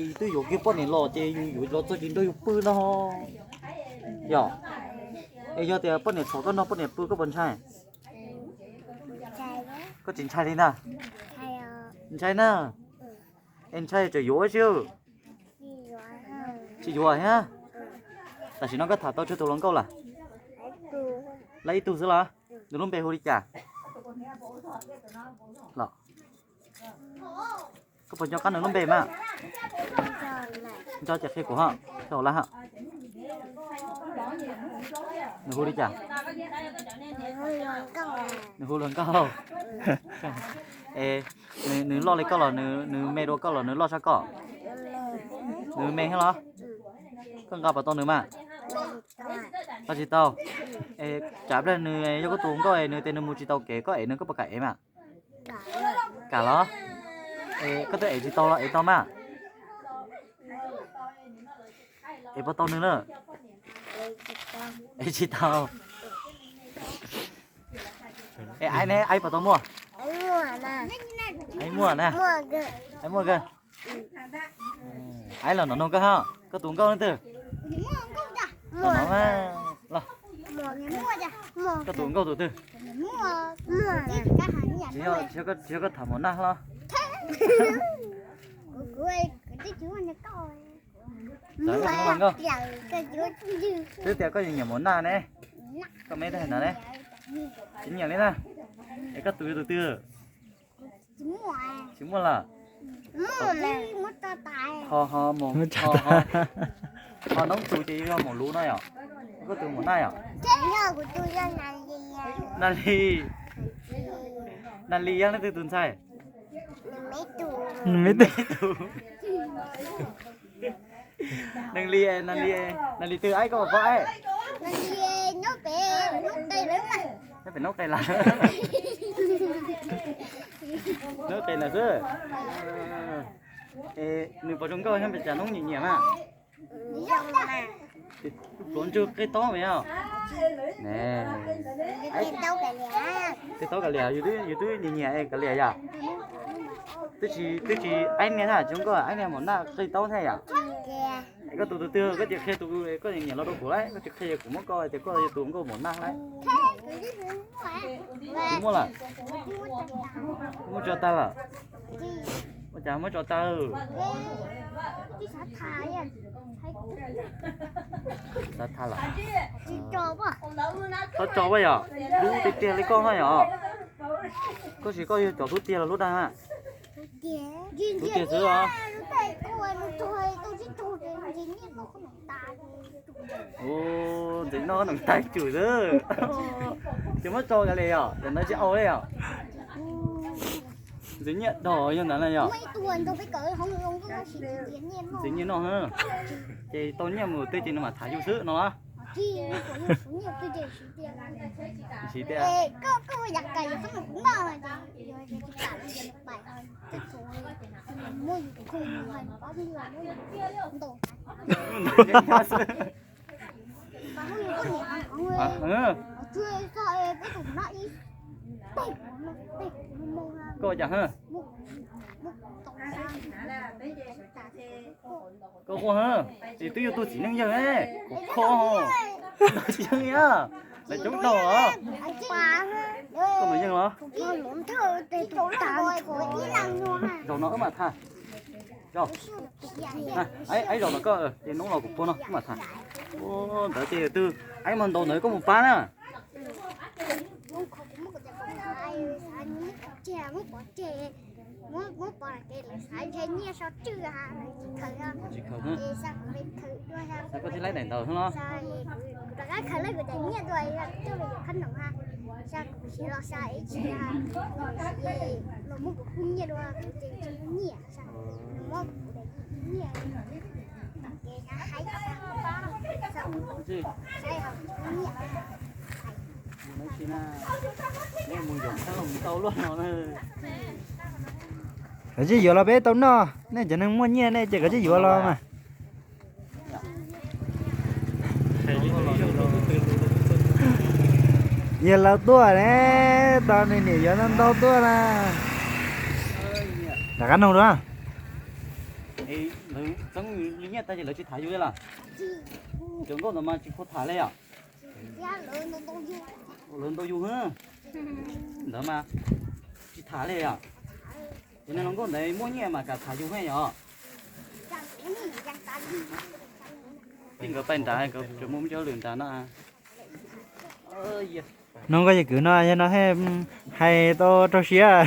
Twb yuav kiag poj niam los ces yus yuav los txog ces nrog yus pw no. Yog, es yog tias poj niam txhom koj nrog poj niam pw koj puas ntshai? Koj tsis ntshai li ntag. Ntshai na. Es ntshai tseem yuav xwb. Tsis yuav thiab. Tam sim no koj tham tau tsawg tus hluas nkauj lawm? Lawm ib tug xwb los? Nws lub npe hu li cas? Koj puas nco qab nws lub npe mas? Nco ces qhia kuv ho, qhia hauv lawv ho. Nws hu li cas? Nws hu hluas nkauj. Es nws loj li koj los nws me dua koj los nws loj tshaj koj? Nws me thiab los? Koj nqa puas tau nws mas? Nqa tsis tau. Es tsam pliag nws yog koj tus nkauj es nws tias nws mus tsis tau kev koj ev nws koj puas kam ev mas? Kam los? Es koj twb ev tsis tau los ev tau mas? Ev puas tau nws na? Ev tsis tau. Es aib ne, aib puas tau muaj? Aib muaj na. Aib muaj kawg. Aib los no nug koj ho, koj tus nkauj leej twg? Los, koj tus nkauj tus twg? Tsis yog koj tham Maum Naj los? Twb tias koj nyiam Maum Naj ne. Koj me tag no ne. Tsis nyiam li na. Es koj tus yog tus twg? Tsis muaj lawm. Ho, ho, ho noob tus ces yog Maum Lus no yom? Koj tus Maum Naj yom? Nas Lis. Nas Lis yog leej twg tus ntxhais? Nws me tub. Nas Lis, Nas Lis, Nas Lis twg aib koj puas paub aib? Nyob pem noob qes lawm. Noob qes lawm xwb. Es nws puas zoo nkauj thiab npaum cas noob nyiam nyiam mas? Pluav ntswg qe taub mas yog. Qe taub kav liam, yus twb nyiam nyiam kav liam yom. Twb tsis aib niag thiab, tsis zoo nkauj aib niag Maum Naj qe taub thiab yom. Es koj tus tus twg koj cia qhia tus koj nyiam nyiam los rau kuv lauj, koj tsis qhia kuv muab koj tias koj yog tus nkauj Maum Naj lauj. Tsis muaj lawm. Muab tso tag lawm. Ua cas muab tso tag? Xav tham lawm. Txhob tso ua yom, hlub tiag tiag li koj na yom. Koj sis koj yog cov hlub tiag los hlub dag na? Hlub tiag xwb os. Ntxim noj noom tag tsum xwb. Ces muab tso kav liam yom, cov ntawd tsis au li yom. Ntxim nyiam dog yog ntawd na yom. Ntxim nyiam noj, ces tau nyiaj mus tej ces nws mam tham yus xwb no los? Siv tias Koj cas koj quaj, es twb yog tus txiv neej yawg, koj kho yeej, lawv coob dog os. Koj mus yeej los? Zaum no wb mam tham. Aib, zaum no koj ces noob los kuv puag no wb mam tham. Ntawd ces twb aib mas ntaus ntawd koj mus pab na. Tsis khaws, koj thiaj laib daim ntawd xwb los? Rov qab khaws lawm kuv daim nyiaj dua, coj los yuav qhab noom ha, xyov kuv siv los xyov tsis, los muab kuv pub nyiaj dua, kuv ces tsis muaj nyiaj, los muab kuv daim nyiaj, ces haib, haib, haib, Koj tsis yuav los peb tau noj, nej cov neeg muaj nyiaj nej ces koj tsis yuav los mas. Yog lawv tuaj ne, tau nws niam yuav ntau ntau tuaj na. Rov qab nug dua. Lawv txeeb li nyiaj tag ces lawv tsis tham yus li los? Cov nkauj ntawd mas tsis pub tham li yom? Lawv ntaus yus hwb. Ntawd mas tsis tham li yom? Cov niag hluas nkauj ntawd muaj nyiaj mas kam tham yus heev yom? Ces nkawd pais nrad, nkawd tseem muaj cov hauj lwm nrad no. No koj yawg kwv no yog no hais tau rau siab.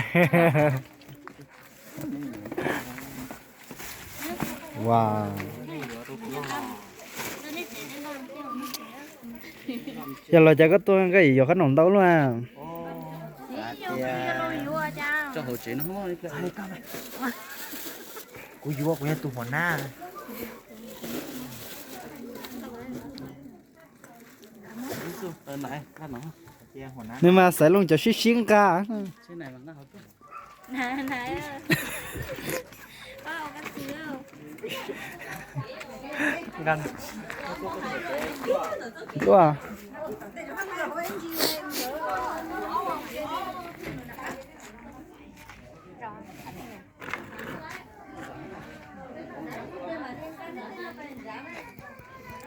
Yog los cas koj tuaj koj yuav qhob noom ntau luaj? Kuv yuav, kuv yog tus hua nab. Nws mas xaiv loo cov sib sib nqa.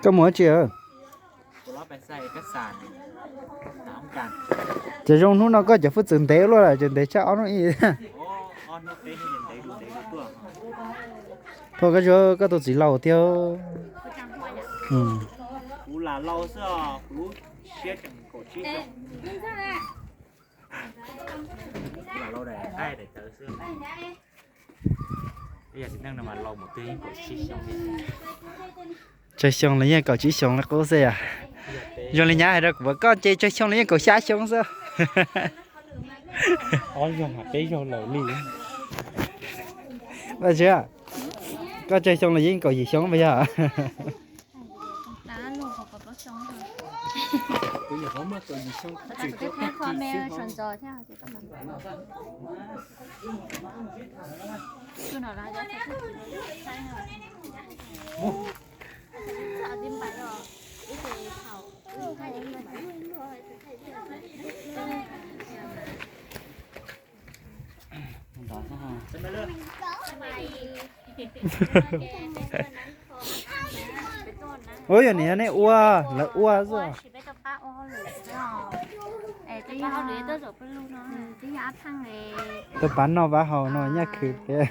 Koj mus dab tsi? Ces zoo hnub no koj cov hwj txwv ntev luaj lawm, ces ntev tshaj ob hnub ib. Thov koj, koj tus txiv laus tiag. Tsawg xyoo los yeej kaum tsib xyoo li qub xwb yom. Zoo li nyab hais rau kuv, koj ces tsawg xyoo los yeej kaum xya xyoo xwb. Peb zaug lawm li. Vaj Tswv, koj tsawg xyoo los yeej kaum yim xyoo puas yog? Ua yog niam nej ua, lawv ua xwb. Tus pav noj pav haus no nyaj khwv peb.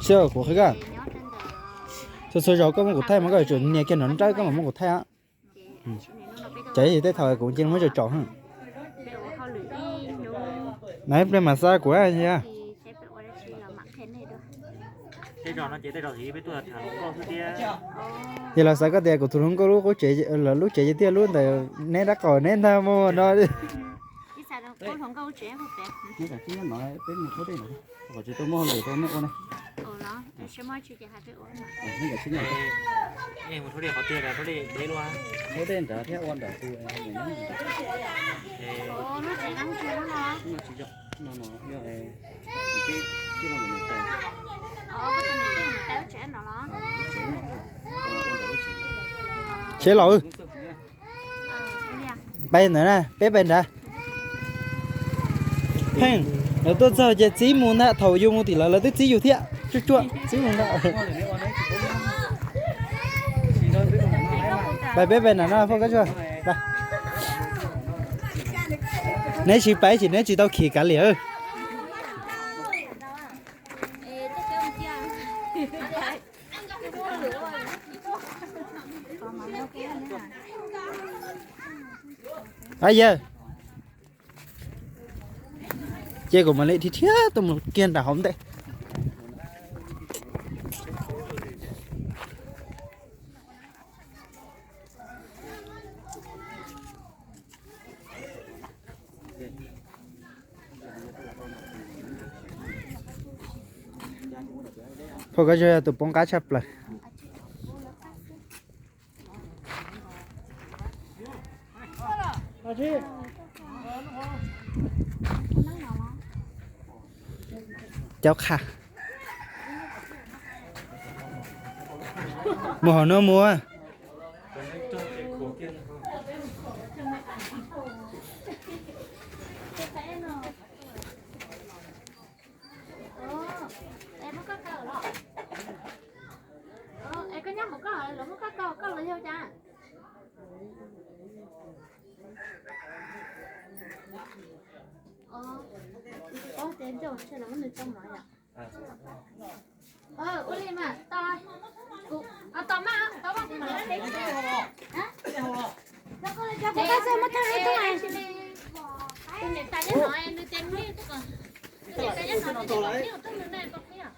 Sib kuv qhia koj, txhua txhua zaus koj muab kuv thaij mas koj yuav tsum nias kiag nram nrawm koj mam muab kuv thaij. Ces tej thaum kuv cia li muab tsom tsom. Nais pliag mam xa kuv. Ces los xav koj tias kuv tus hluas nkauj lub qub tsev, lub tsev ces tiag lub ntawm neb rab qau neb ntag mus no. Tsheb los, peb ntawd na, peb pais nrad. Pheej, lawv tuaj txog ces txib mus ntag, thaum yus mus tim lawv lawv twb txib yus thiab. Tsuj tsuaj txib mus ntag. Pais peb pais nram no, neb tsis pais ces neb tsis tau khiav kav liam. Yawg, ces kuv mam li dhia dhia tuaj mus kiag nram hauv ntej. Phauj, koj tsis yog tus poob qab tshaj plaws. Caub qha. Mus hauv no mus. Es muab koj kaw los? Es koj nyob hauv koj, lawv muab koj kaw koj los yog cas? Ua li mas, tos mas, tos mas, tos mas. Tus niam tais nyob no, nws tes nws, tus niam tais nyob no, nws tes nws, tus niam tais nyob no, nws tes nws.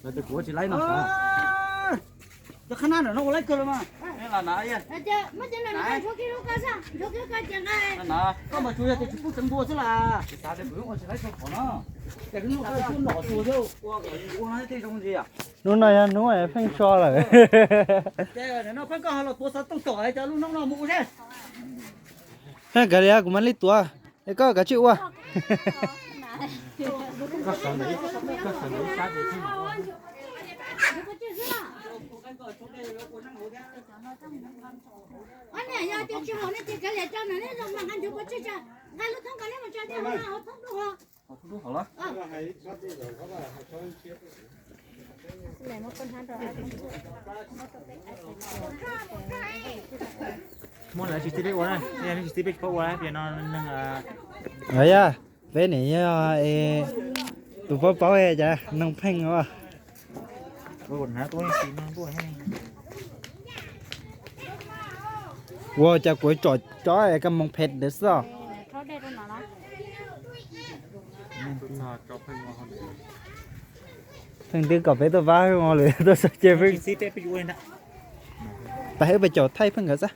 Lawv tias kuv ua tsis laib no. Cov qhab nab ntawm no ua laib kawg los mas. Koj mas tsuas yog tias tsis pub tseev npua xwb las. Hnub no yog hnub pheej so lawm. Pheej kav liam, kuv mam li tuav, es koj kav tsij ua. Muaj lawv tsis txib peb ua na, tsis txib peb tsis paub ua, tias no neeg. Yog peb nim yog tus paub paub cas neeg pheej os. Ua cas kuv tsom cov es koj moog phem ntawd xwb os. Pheej twb kom peb tuaj pab hwj lwm tuaj xav ces pheej, tas wb pes caum thaij pheej nkawd xwb.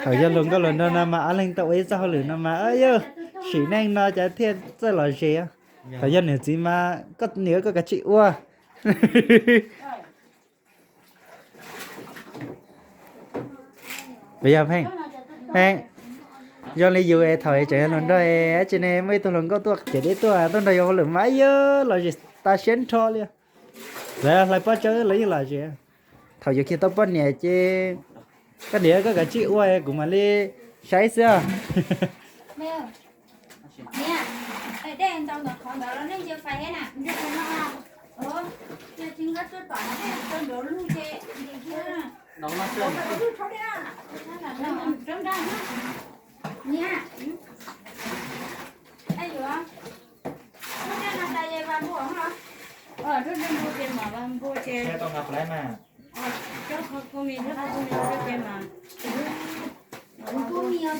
Thaum yog luag nkauj luag nraug no mas ob leeg tau ua ib txoj hauj lwm no mas yog sim neej no cas thiaj txawj lom zem. Thaum yog niam txiv mas koj niam koj kav tsij ua. Puas yog Pheej? Pheej, zoo li yus es thaum tseem yog hluas nraug es tsis ne muaj ib tug hluas nkauj tuaj kev deb tuaj tuaj nrog yus hauj lwm mas yog lom zem tas siab nrho li. Lawv hlais pob tsawb los yeej lom zem. Thaum yuav kiag tau poj niam ces koj niam koj kav tsij ua kuv mam li saib xwb.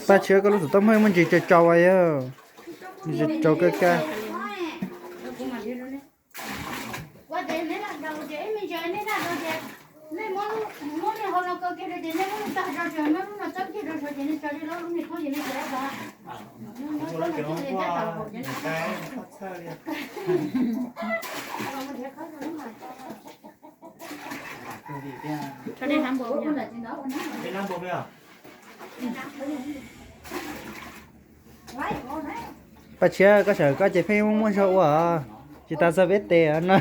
Paj Tshiab, koj lub tus toj muag muaj ntsis tsaus tsaus as yog, ntsis tsaus kawg kawg. Paj Tshiab, koj sawv koj ces pheej muaj muaj zog ua, tsis tas txog peb tes no.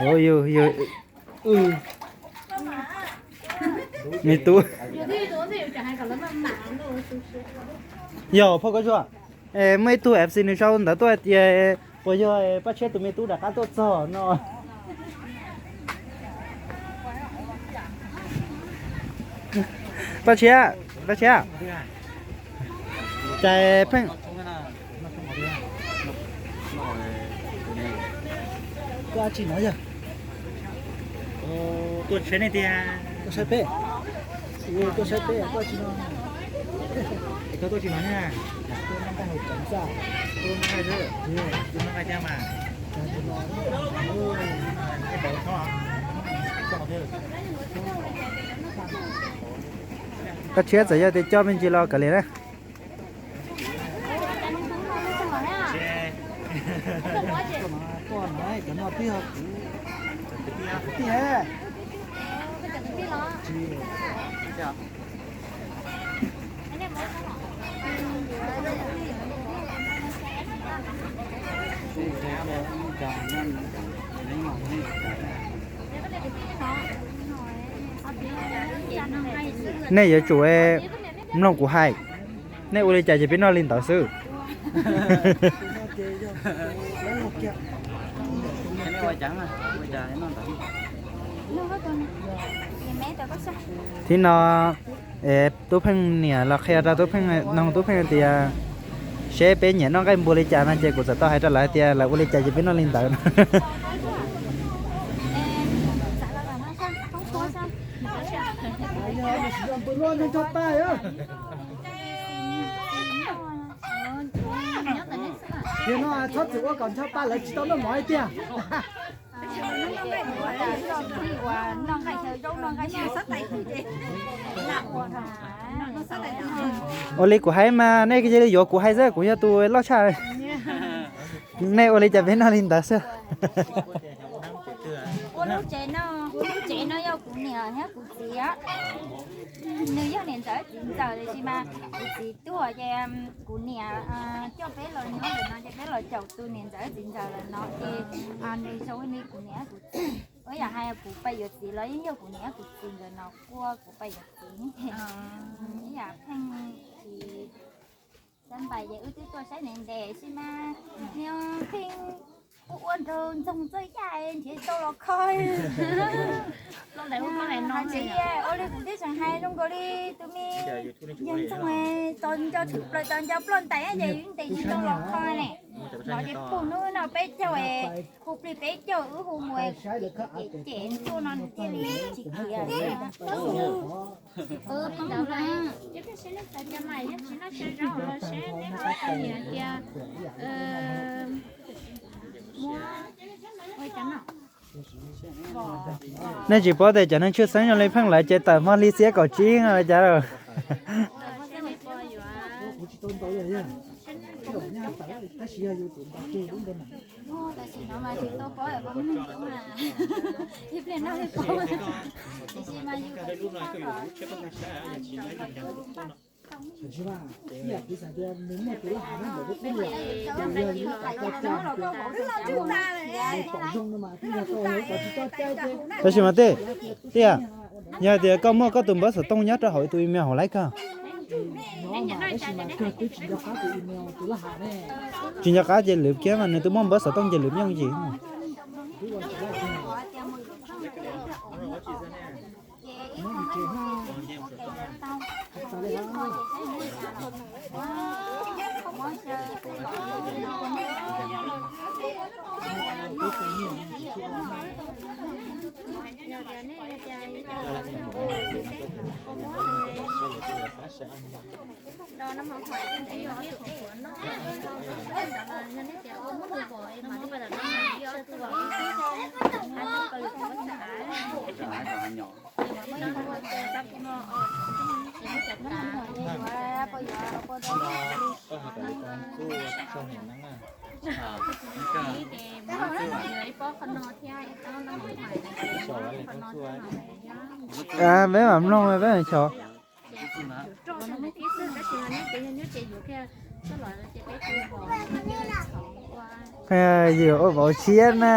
Yus, yus, me tub. Yog phauj Kab Zuag, muaj ib tug F C nws sau ntawv tuaj hais tias puas yog Paj Tshiab tus me tub rov qab tuaj txog no. Paj Tshiab, Paj Tshiab, cas pheej tuaj tsis no yog tuaj saib nej tiag, tuaj saib peb, tuaj saib peb, tuaj tsis no, tuaj tsis no na, tuaj noj nqaij hauv tsev xwb, tuaj noj nqaij xwb, tuaj noj nqaij thiab mas. Koj tshiab txawm yog tias coj me ntsis los kav liam na. Nej yuav tsum mloog kuv hais, nej ua li cas ces peb noj li ntawd xwb. Thaum no Tub Pheej niam los qhia rau Tub Pheej, noog Tub Pheej tias seb peb nyiam noj nqaij npua li cas no ces kuv txawm tau hais rau lawv hais tias lawv ua li cas ces peb noj li ntawd no. Tsis tau noj mov tiag. Ua li kuv hais mas nej cia li yuav kuv hais xwb, kuv yog tus loj tshaj. Nej ua li cas peb noj li ntawd xwb. Ua lub tsev no, lub tsev no yog kuv niam thiab kuv txiv. Nws yog niam ntxawm txiv ntxawm, tiam sis mas kuv txiv tuag ces kuv niam coj peb los nyob ntawm no ces peb los caum tus niam ntxawm txiv ntxawm lawm no ces nws zoo li kuv niam kuv txiv. Ua yam hais kuv pab yuav txiv los yeej yog kuv niam kuv txiv ntawm no ua kuv pab yuav txiv. Ib yam Pheej tsis xav npais ces wb twb tuaj saib ntev ntev xwb mas, nws Pheej ua ua nraug ntxoog txawj yaj nrhiav tau los kho. Ua li kuv twb tseem hais zoo nkaus li tus me yawg ntxoog, tos nco tshwm plaws tos nco ploj ntais ces wb ntes tsis tau los kho ne. No ces pug hnub no peb caug, hu plig peb caug wb hu mus, cem cem tuaj no nws thiaj li tsis khiav. Nej tsis paub tias cov neeg tshwj xeeb zoo li Pheej lawv ces tawm hmo hli xiab kaum tsib no cas lawm. Tab sis mas tej, tias, yog tias koj muaj koj tus npawb xov tooj nyob rau hauv tus email hauv lawm koj. Tsis nco qab ces lwm kiag mas nws twb muaj npawb xov tooj ces lwm yooj yim. Peb mam mloog peb mam xyov. Yus ua vauv tshiab na.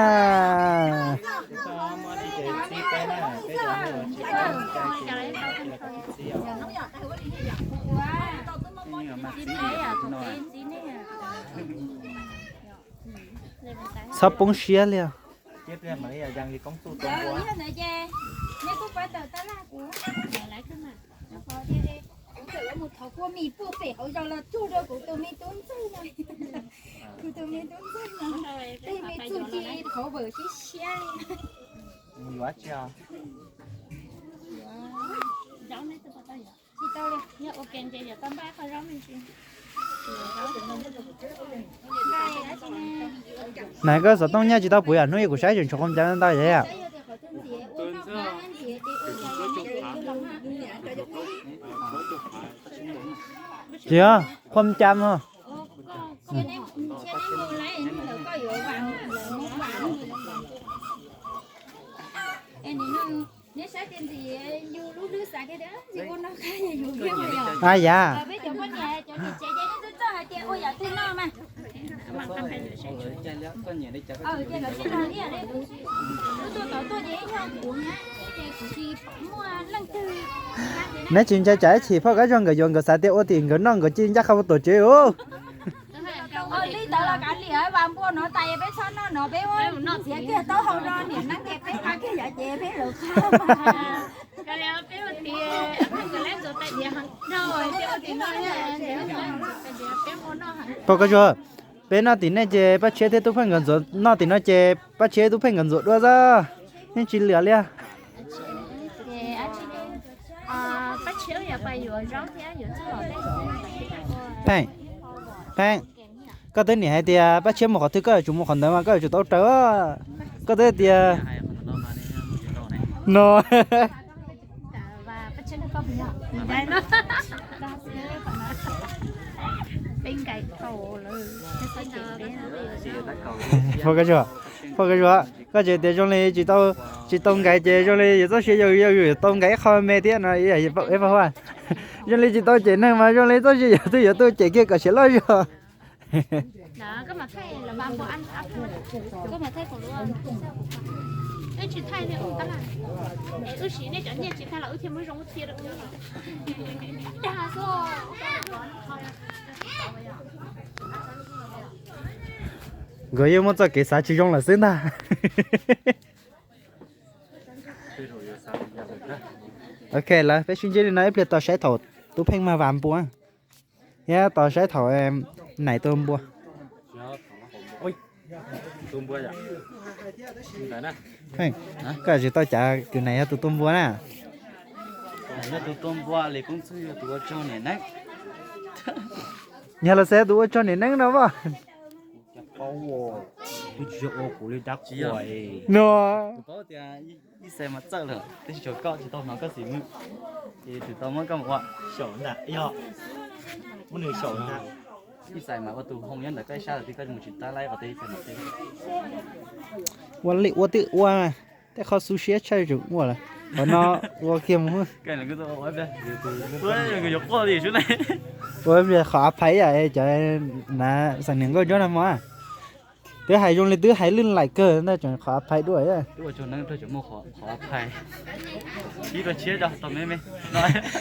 Txhob poob siab li os. Mis puag pem hauv zos los tsuag rau kuv tus me tub ntxawg no. Kuv tus me tub ntxawg no, tej me txuj ci qhov vawm siab siab li. Yuav tsis os. Tsis tau li. Nais koj xov tooj nyaj tsis tau puv yam hnub ib kuv saib tseem tshuav qhov cai ntau yam. Tsis, qhov cai os. A yam. Neb tsis ntshai tsam ib chim phauj Kab Zuag nkawd yuav nkawd xav tias ua tim nkawd noj nkawd cia ncaj qha ua tuam tsev os. Phauj Kab Zuag, peb noj tim nej ces Paj Tshiab thiab Tub Pheej nkawd ntxuav, noj tim no ces Paj Tshiab thiab Tub Pheej nkawd ntxuav dua xwb, yeej tsis liam li. Pheej, Pheej, koj twb niam hais tias Paj Tshiab mus qhov twg koj yuav tsum mus qhov ntawd mas koj yuav tsum tau raws. Koj twb tias no. Phauj Kab Zuag, Phauj Kab Zuag, koj tseem tias zoo li tsis tau, tsis tau nkais ces zoo li yus txoj sia yog yus yuav tau nkais ib qho me thiab no. Zoo li tsis tau cem neeg mas zoo li txoj sia yog twb yuav tuaj cem kiag kom siav loj zog. Nkawd yeej muaj txoj kev xav tsis zoo lawm xwb ntag. Ok, lawv peb sib ntsib li no ib pliag tos saib thaum Tub Pheej mag vas npua thiab tos saib thaum Nais tua npua. Koj tsis tau cav kwv Nais yog tus tua npua na. Yog los xav tus ua tsaug niam neeb no as. No. Ib xaim mas txawj lawm, twb tsis tshua koj tsis tau hnov koj xim mwm, ces twb tau muab koj mus ua xyaum ntag, yog muab nws xyaum ntag. Ib xaim mas ua tus hoo nyob ntawm koj ib sab lawm, twb koj mus tsis tab laib qhov twg ib xaim mas. Ua li ua twb ua, tej qhov xu siab tshaj tseem ua lawm, qhov no ua kiag mus. Ua ib pliag qhov a phais ib yam cov nav xeem niam nkauj ncuab no mog. Twb hais zoo li twb hais lwj laim kawg ntag, tseem qhov a phais dua.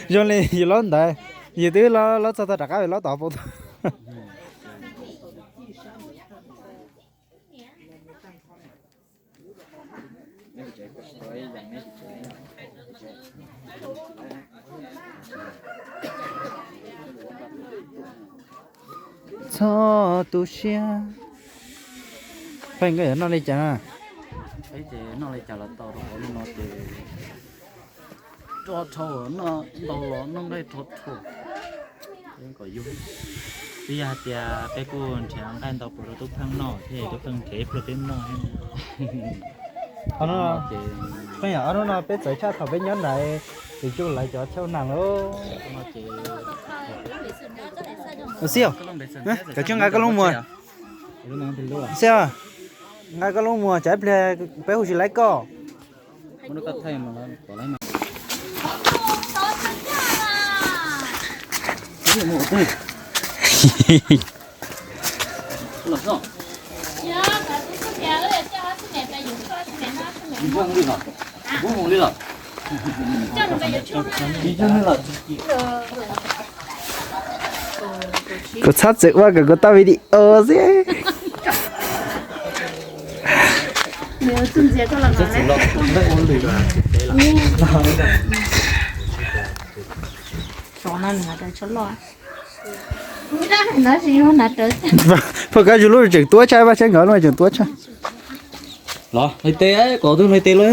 Zoo li yus lob ntawd, yus twb lob txog tog rov qab lob tom pau tag. Txhob tu siab. Pheej, koj yuav noj li cas na? Peb ces noj li cas los tau rau qhov no ces rog dhau, noj ntau los noj nqaij rog dhau. Kom yug, twb yog hais tias peb kuj nrhiav nqaij ntau puas rau Tub Pheej noj thiab, Tub Pheej nrhiav ib pluag peb noj thiab. Pheej, ob hnub no peb txawv tshaj thaum peb nyob nrad, tus cuj lawv cov thauj nas lauj. Xib, koj tsis nqa koj lub muag. Xib, nqa koj lub muag tsam ib pliag peb hu tsis laib koj. Kuv txhob txwm ua kom kuv tau video xwb. Sov no nws hais tias tshuaj loj. Poj kab zuj lub tseem tuab tshaj, Vaj Tsheej nkawd lub tseem tuab tshaj. Los hlais tes, kom tus hlais tes los.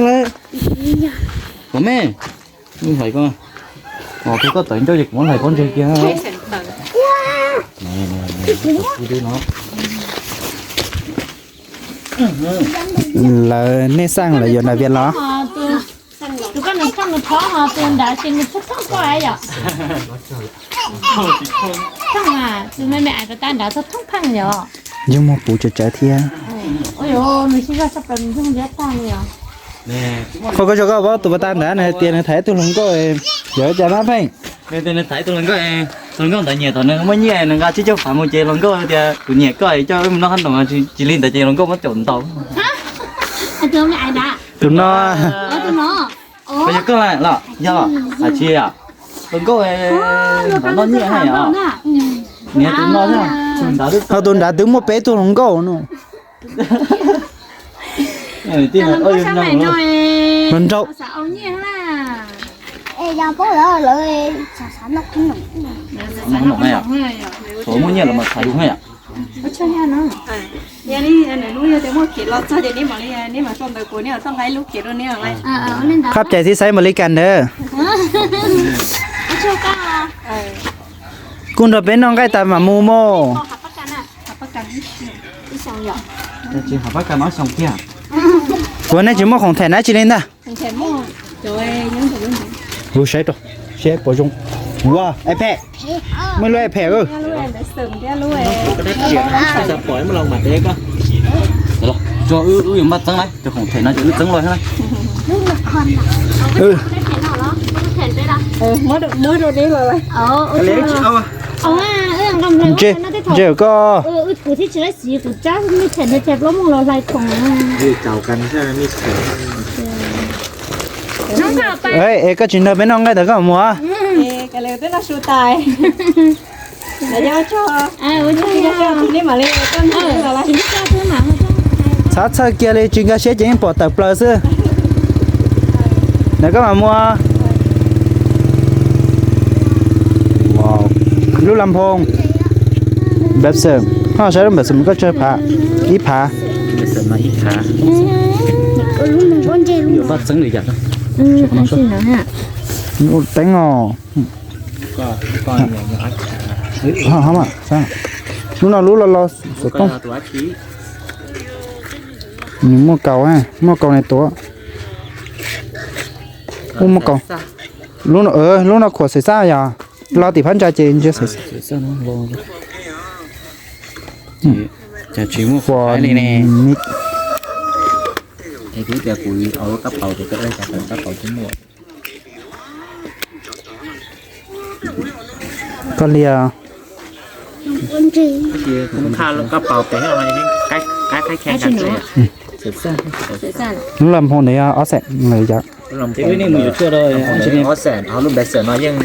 Kom me, hlais koj. Os, koj tawm ncauj ces kuv muab hlais pob ntseg kiag. Lawv nej xaj lawv yuav nram Vias los? Tus koj nws thoob nws thoob ho tus nrad ces nws thoob thoob koj yom. Thoob a, tus me me ais pas tas nrad thoob thoob pheej yom. Yeej muag puv tsawv tsawv thiab. Ua nws sib zog tshaj plaws nws yeej liab tag li os. Qhov koj tso koj paub tus pas tas nrad nws hais tias nws thaiv ib tug hluas nkauj, yog cas mas pheej. Nws tias nws thaiv ib tug hluas nkauj, tus hluas nkauj ntawd nyiam thaum nws muaj nyiaj nws nqa tsib caug phav mus ces hluas nkauj tias kuv nyiam koj coj wb mus noj hab noom, tsis li ntawd ces hluas nkauj muab caum ntaus. Tus no. Yog koj los yog tsis yom? Hluas nkauj noj nyiaj hab yom. Niag tus no, ho tus nrad twb muaj peb tug hluas nkauj no. Los nrau. Muaj nyiaj los mas thaiv yus hab yom. Qhab cais tib xaiv npaum li kas ntawd. Kuv nrog peb noj nqaij tas mam mus mog. Kuv nej tsis muaj khoom them dab tsi li ntag. Kuv saib rau, saib puas zoo. Ua, iPad. Muaj lub iPad. Wb yuav npaj txeeb lawm, cov khoom them no ces wb txeeb los thiab. Ntse, ntse koj. Es koj tsis nrog peb noj nqaij tas koj mus. Txhav txhawj kiag li, tsis nkag siab ces yeej pom tawm plaws xwb. Ntawd koj mam mus. Lub lam phoo. Npawv xeem, ho saib lub npawv xeem koj tsawg phav? Ib phav. Teeb os. Lub no lub los los xov tooj. Nws muaj kaus, muaj kaus ne tuav. Muaj kaus. Lub no khuam xaim xaj yog los tim phab ntsa ces ntsia xaim xaj. Koj lias. Lub lam phoo ntawd yog ob xeem lawm yom. Lub lam phoo ntawd yog ob xeem, ho lub npawv xeem no yeej,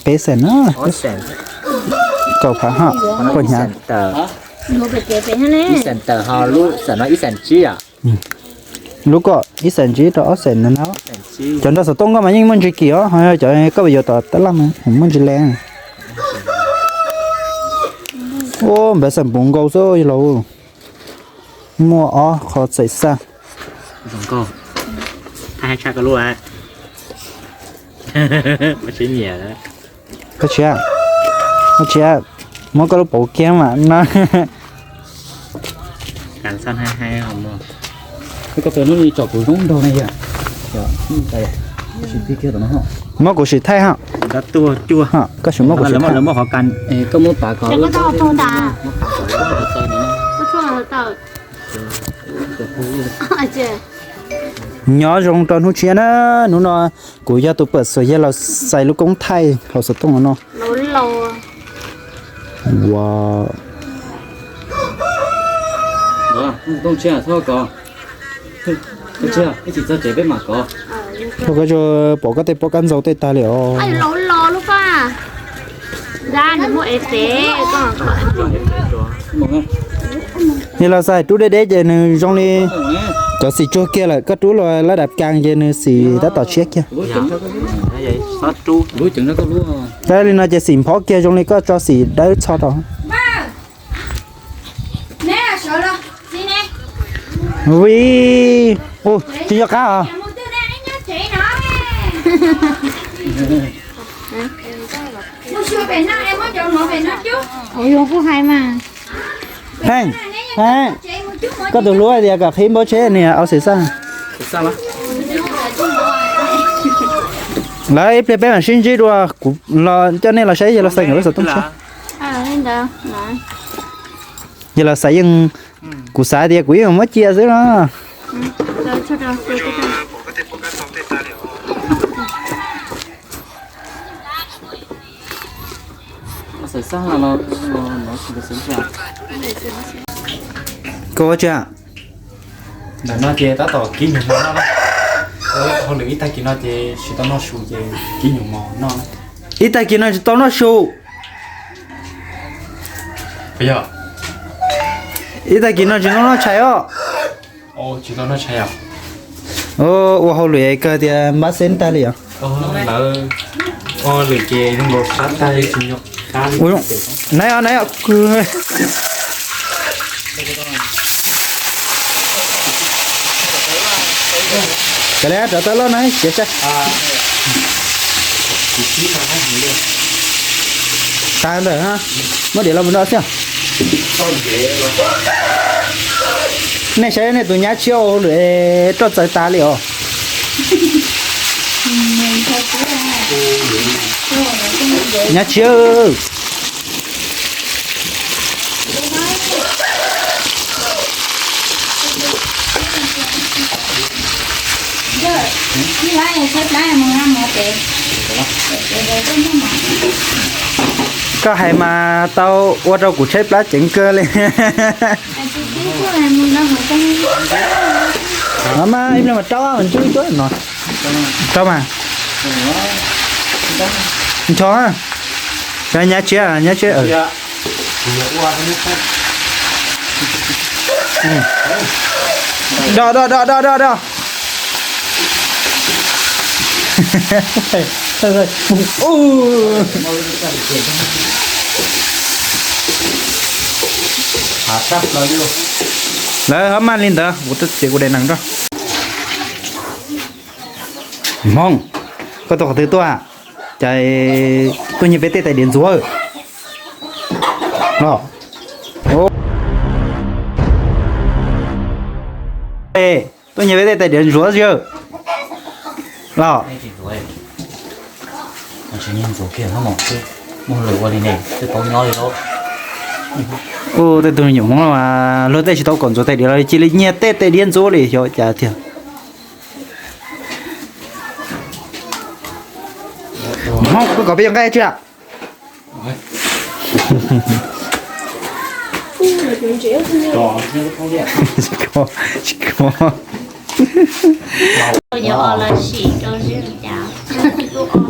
peb xeem na. Kaum phav ho, kaum hnyav. Ib xeem tawm ho lub xeem no ib xeem tsib yom. Lub ko ib xeem tsib rau ob xeem ntawd na. Cov nrog xov tooj koj mas yeej muaj ntsis kim os, ho yog cov koj yuav tom tab laj mas muaj ntsis le. Ua npawv xeem puv nkaus xwb yog los. Muaj ob qho xaim xaj. Koj tsis, koj tsis, muab koj lub paum kiag mas no. Muab kuv sim thaij ha. Koj sim muab kuv sim thaij. Nyob zoo rau hnub tshiab na. Hnub no kuv yog tus pawm xwm yog los xais lub koob thaij hauv xov tooj no. Ua, pom koj tej pob kab ntxau tej tag li os. Yog los xais rub deb deb ces nws zoo li Cov xim tsuag kiag lawm, koj rub los lab dam kas ces nws xim tab tom tshiab kiag. Li no ces xim nphob kiag zoo li koj tso xim dawb txho rau. Ui, tsis nco qab os. Heej, heej, koj tus hlub hais tias kom qhib npawb tsheb niag au xim xaj. Lawv ib pliag peb mam sib ntsib dua, kuv los coj nej los saib yawg Los Xais nkawd lub xov tooj tshiab. Yawg Los Xais yeej, kuv xav tias kuv yeej muab cia xwb no. Koj ua tsi? Ntawm no ces tab tom kib nyuag mov noj na. Hauj lwm ib tag kis no ces tsis tau noj su ces kib nyuag mov noj na. Ib tag kis no tsis tau noj su. Yog. Ib tag kis no tsis tau noj tshais os. Tsis tau noj tshais os. Ua hauj lwm kawg tias npab xeeb tag li os. Lawv ua hauj lwm ces zoo nkaus sab tag li tsis nco qab li. Nai os, nai os. Kav liam, rov tau loj na, siav sab. Tas ntawm, muab diav los mus noj xwb. Nej saib nej tus nyab tshiab ua hauj lwm roj txawv tas li os. Nyab tshiab. Koj hais mas tau ua rau kuv tshaib plab ceev kawg li. No mas ib pliag mas rau mas ntsib tuaj no. Rau mas. Ncho, nyab tshiab, nyab tshiab. Do do do do do do. Lawv ho maj li ntawd, kuv txiav kuv daim nees rau. Hmoob, koj tuaj qhov twg tuaj? Cas tuaj nyiag peb tej tais diav ntxuav? Los, tuaj nyiag peb tej tais diav ntxuav yawg. Los, ua tej tug me nyuam Hmoob no mas luag tej tsis tau kom ntxuav tais diav los cia li nyiag tej tais diav ntxuav li xyov cas tiag. Hmoob, koj kom peb yuav nqaij tsi?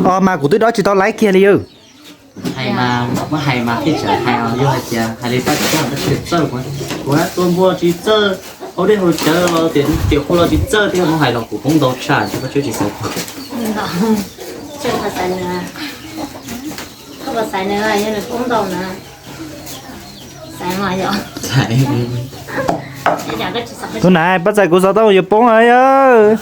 Os mas kuv twb dob tsis tau laiv kiag li. Hais mas muab hais mas peb tseem hais os, yog hais tias hais li pab tsis txawj, kuv tua npua tsis txawj, hau dej hau cawv los tias tias qhua los tsis txawj, thiab muab hais los kuv poob ntau tshaj, tsis pab tsis xav. Tus na pab txais kuv xov tooj yuav poob yawg.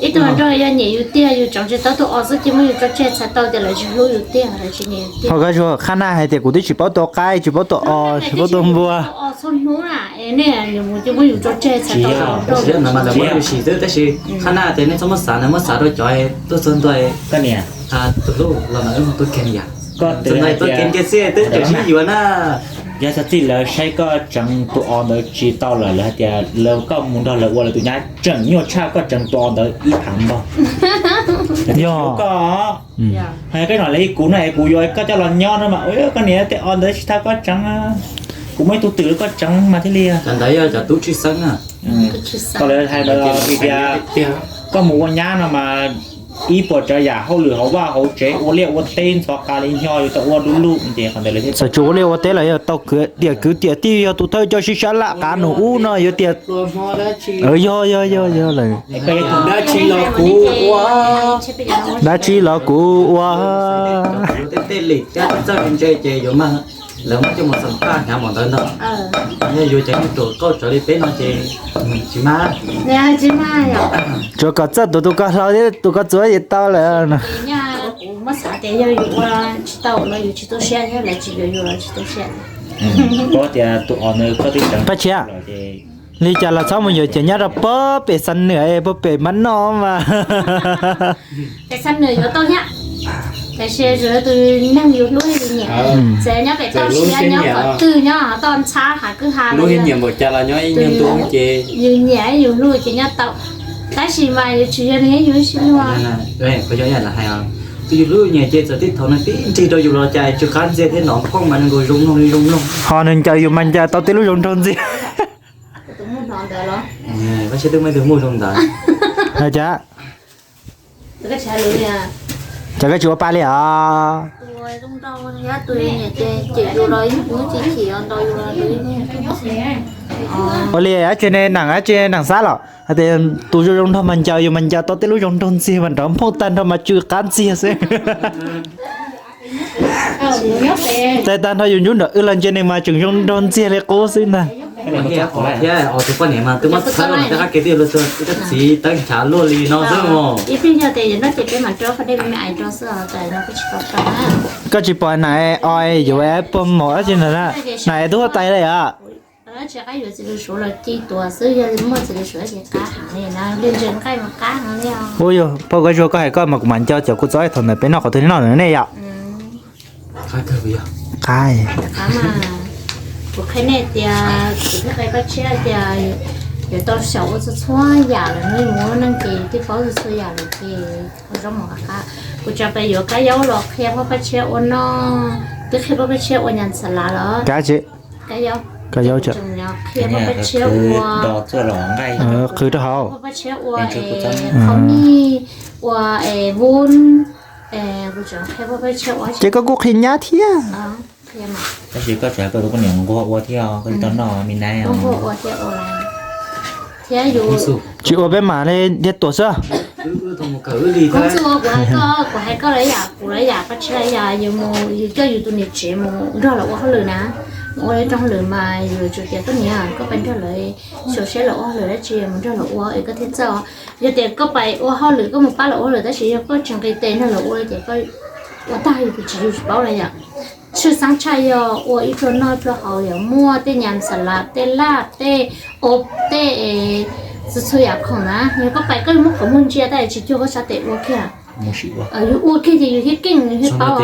Ib tug nrog yog nyiam yus tiag, yus tseem tsis tau tuaj o xwb ces muab yus tso tseg txhais tau tias lawv tsis hlub yus tiag, lawv tsis nyiam yus tiag. Ho koj tsuas qhab naj hais tias kuv twb tsis paub tua qaib, tsis paub tua o, tsis paub tua npua. O txhua hnub na, nej mus ces muab yus tso tseg txhais tau. Tab sis qhab naj tias nej txhob muab xav na, muab xav rau cov tuaj txog ntua tus hlub los mas tuaj kiag yam. Koj tus no tuaj kiag kiag xwb twb tseem sib yuav na. Yog xav txij lawv saib koj tseev tus o ntawd tsis tau lawm, lawv hais tias lawv koj mus nrog lawv ua lawv tus nyab tseem nyuaj tshaj koj tseev tus o ntawd ib phav npaug. Yog koj, hais koj no li kuv no es kuv yuav koj coj los nyob no mas, koj niam tej o ntawd tsis tau koj tseev, kuv muaj ib tug twm koj tseev mas thiaj li. Cov ntawd yog cov tub tshwj xeeb na. Koj lawv hais tias koj mus ua nyab no mas ib puas tsav yam hauj lwm hauv vaj hauv tsev, ua liaj ua teb ntxhov qa li nyo yuav tau ua du lug ces qhov ntawd lawv thiaj txawm tsis ua liaj ua teb los yog tau kwv tiam kwv tiam tij yog tus thawj coj sib sab laj qav nus ub no yuav tias, yog yog yog yog lawm. Dab tsi los kuv ua, dab tsi los kuv ua. Tej tej lim thiab txawj ntse ces yuav mag, lawv muab coj mus xeem paj hnyav npaum ntawd ntag. Yog yuav cov neeg ruam qauj raws li peb no ces tsis mag. Tsuas kom txawj tus tus koj hlau thiab tus koj txuas ces tau lawm. Kuv muab xav tias yog yus ua tsis tau los yus tsis tu siab thiab, lawv tsis yuav yus los tsis tu siab. Pab Tshiab, li cas los txhob mus yuav cov nyob rau pog pem Xam Nwm, pog pem Mab Noj mas. Pem Xam Nwm yuav tau thiab, tiam sis yus tus neeg yus hlub yus nyiam, txawm nyob pem toj siab nyob qhov twg nyob toj ntxhab hav kwj ha los yus nyiam yus hlub ces nyob tau. Tab sis mas yus tsis yog nws yus sib luag. Twb yus hlub nyiam ces txawm tib thaum nws tib nrig rau yus los cas tsw qab ntxiag thiab nov phooj mas nws nkaus zoo mloog li zoo mloog. Ho nws ncaws yus mas ncaws tau tej lub zoo nraug ntxiag. Cas, cas koj tsis ua pa li os? Ua li dab tsi ne, neem dab tsi, neem xab los hais tias tus zoo zoo nraug mas ncaws yus mas ncaws tau tej lub zoo nraug ntxiag mas nrov phooj tag nrho mas tsw qab ntxiag xwb. Txais tag nrho yus ntsub nram wb los ntsia nws mas tseem zoo nraug ntxiag li qub xwb ntag. Thiab tus poj niam mas twb muab txhawb los tej qab kev twb yuav luag txog ib tug txiv tawb nchav luaj li no xwb os. Koj tsis pom na, o yuav puag maum dab tsi ntawd na, na tub huab tais li os. Ua yog poj koj zuag koj hais koj mas kuv mam nco cov kuv txob thaum ntawd peb noj qhov twg noj ntawd nej yom. Qab, kuv qhia nej tias, kuv thiaj qhia Paj Tshiab tias yuav tau xyaum ua txhua txhua yam lawm, nej mus ua neej ces thiaj paub txhua txhua yam lawm ces ua zaub mov qab qab. Kuv tseem pab yuav Kab Yaub los qhia pab Paj Tshiab ua noj, twb qhia pab Paj Tshiab ua nyas xas lav los. Kab Yaub, Kab Yaub tseem qhia pab Paj Tshiab ua, qhwv rau hauv, pab Paj Tshiab ua qhov mij, ua vun, kuv tseem qhia pab Paj Tshiab ua. Ces koj kuj qhia nyab thiab. Tab sis koj tseem hais koj tus poj niam nquag ua thiab, koj tsis tau noj me nab. Tsis ua peb mam li ntiag tuam xwb. Kuv hais koj, kuv hais koj lawv yam, kuv lawv yam, Paj Tshiab lawv yam, yus mus yus coj yus tus niam tsev mus nrog lawv ua hauj lwm na. Mus ua rau hauj lwm mas yus tsuas tias koj niam koj pais nrog lawv xyuas seb lawv ua hauj lwm dab tsi mus nrog lawv ua es koj thiaj txawj. Yog tias koj pais ua hauj lwm koj mus pab lawv ua hauj lwm tab sis yog koj tsis nqis tes nrog lawv ua ces koj ua tag yus tsis yus tsis paub na yom. Tshwj xeeb tshaj yog ua ib pluag noj ib pluag haus, yog muaj tej nyas xas lav, tej laj, tej ob, tej txhua txhua yam khoom na, yog koj pais koj muab qhov muag ntsia tab sis tsis cuag koj sab tes ua kiag. Yus ua kiag ces yus thiaj keej yus thiaj paub.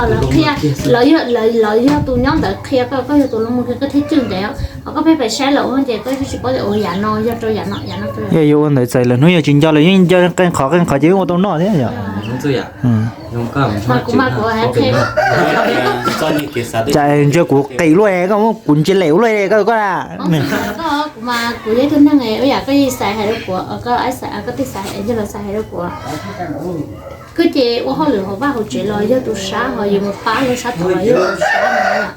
Lawv qhia, lawv yog tus nyob ntawd qhia koj, koj yog tus los mus kiag koj thiaj cwj ntev. Ho koj pheej pais saib lawv ua ces koj tsis paub tias ua yam no yog rau yam no yam no. Yog yuav ua ntawd txais lawv hnub yog tsis nco lawv yeej nco qee qhov qee qhov ces yeej ua tau noj thiab yom. Kuv mas kuv hais qhia, cas ntsia kuv qis luaj, koj muab kuv ntsia lem ua luaj koj koj na. Kuv mas kuv yog ib tug neeg ua yam koj yeej xav hais rau kuv, koj xav, koj tej xav hais, yog lawv xav hais rau kuv. Koj ces ua hauj lwm hauv vaj hauv tsev los yog tus sab, ho yus mus pab lub sab tod los yog tus sab no.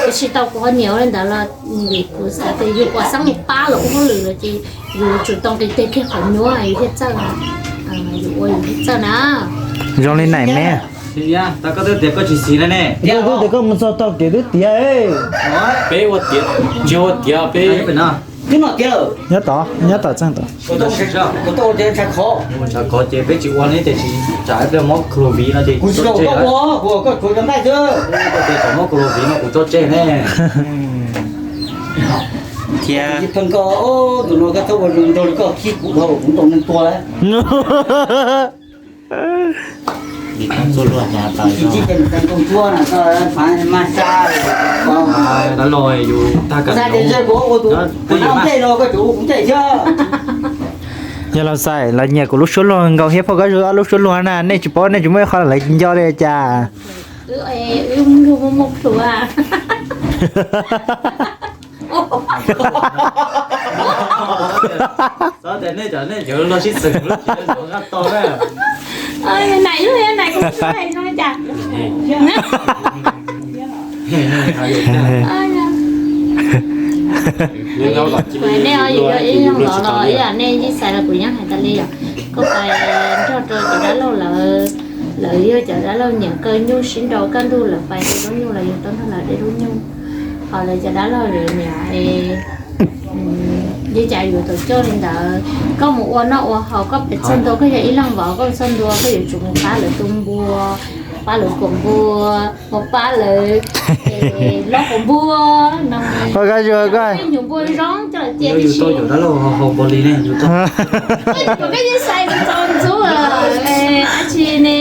Tiam sis tau kuv ho nyiam ua li ntawd los vim kuv xav tias yus ua xeeb mus pab lawv ua hauj lwm los ces yus tsum tau nqis tes kiag qhov nyuaj yus thiaj txawj, yus ua yus thiaj txawj na. Zoo li nais me. Koj twb tias koj tsis xis na ne. Koj twb tias koj mus txog tog kev twb tiav. Peb ua tiav, tsis ua tiav peb. Nyob tod, nyob tod txeeg tod. Mus ntshav khov ces peb tsis ua ne, tiam sis tsam ib pliag mob Covid no ces kuv tso tseg. Koj tias tsam mob Covid no kuv tso tseg ne. Thiab tus no koj txhob ua zoo nraug li koj khib kuv dhau kuv tau neeg tua. Tsis txij ces mus tau nraug ntsuab no koj mas xa. Lawv los yus tag kam tias kuv ua tus kuv noj nplej no koj tsuas ua kuv nplej thiab. Yog los xais los nyiam kuv lub suab luag nkaus thiab phauj Kab Zuag ob lub suab luag na, nej tsis paub nej tsis muaj ib qho lawv nco li cas. Xav tias nej cov nej cov los sib txwm lub tsis nqa to na. Nais lub nais kuv tsis hais no cas. Nej yus yog ib leeg los los ib yam nej yeej xav los kuv yeej hais tas li yom. Koj pais nrog rau cov dab laug lawv, lawv yog cov dab laug nyiam kaw nyuj sib nraus kaj ntug lawv pais de lub nyuj los yog tau nrog lawv de lub nyuj. Ho lawv cov dab laug lawv nyiam li cas yuav tau coj li ntawd. Koj mus ua noj ua haus koj pes txog ntua koj yog ib leeg vauv koj txog ntua koj yuav tsum mus pab lawv tu npua, pab lawv kuam npua, mus pab lawv lob kuam npua no. Koj nyuam npua zoo coj cia yus tau cov dab laug haus npaum li ne yus tau. Koj yeej xaiv mus txog ntxub dab tsi ne,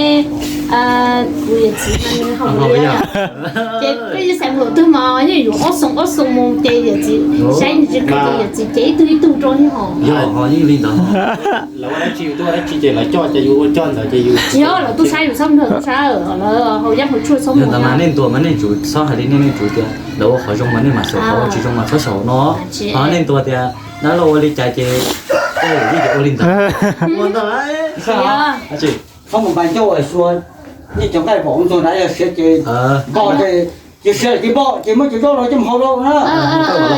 kuv yawm txiv haus li ces koj yeej xaiv mus lwm twg mas yeej yuav ob xoo ob xoo mus ces yawm txiv saib nws tsis kawm ces yawm txiv ces ib tug ib tug rau yeej hos. Yog ho yeej li ntawd. Lawv ua dab tsi yus tuaj dab tsi ces lawv coj ces yus ua coj ntawd ces yus. Yog lawv tuaj saib yus txhob nrog tuaj saib, lawv haus yaj haus tshuaj txhob mus. Ntawd mas nej ntuas mas nej tsum txhob hais li nej nej tsum tias lawv ua qhov zoo mas nej mam xyaum, qhov ua tsis zoo mas txhob xyaum no. Ho nej ntuas tias dab laug ua li cas ces koj yeej ua li ntawd. Ua ntawd. Txhob mus nqa ncauj ua xyuas, nej cov nqaij vauv ntxuag nrad yog siav ces npog ces, ces siav ces npog ces muab cov zaub los coj mus hau rau na.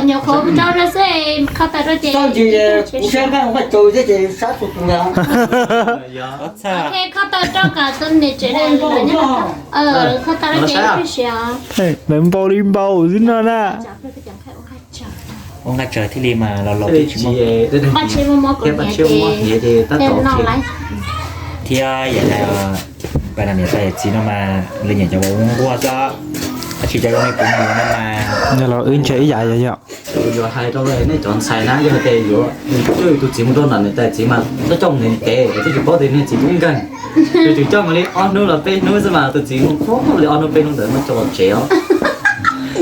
Nyuam qhuav rau rau xwb, kho taw rau ces. Txhob ntsis kuv siab nqaij ua nqaij tsaws thiab ces sab tus tus ntawd. Kho taw rau kom tus niam tsev kho taw rau ces ib pliag siav. Lawv npau li npau xwb no na. Ua nqaij tsaws thiaj li mas los los twb tsis muaj. Npaj tsheb muaj mob kuv hniav ces tab tom no lawm. Thiab yam li pab niam tais yawm txiv no mas lawv nyiam cov vauv nquag xwb, tab sis cov zoo li kuv mus no mas. Yog los wb ntshe ib yam yog yog. Kuv yuav hais rau nej cov ntxhais na, yog tias yuav coj tus txiv mus rau ntawm niam tais txiv mas txhob coj mus ntev ntev, twb tsis paub tias niag txiv tub nkeeg. Yuav tsum coj mus li ob hnub los peb hnub xwb mas tus txiv mus qhuav li ob hnub peb hnub ntawd muab coj los tsev os.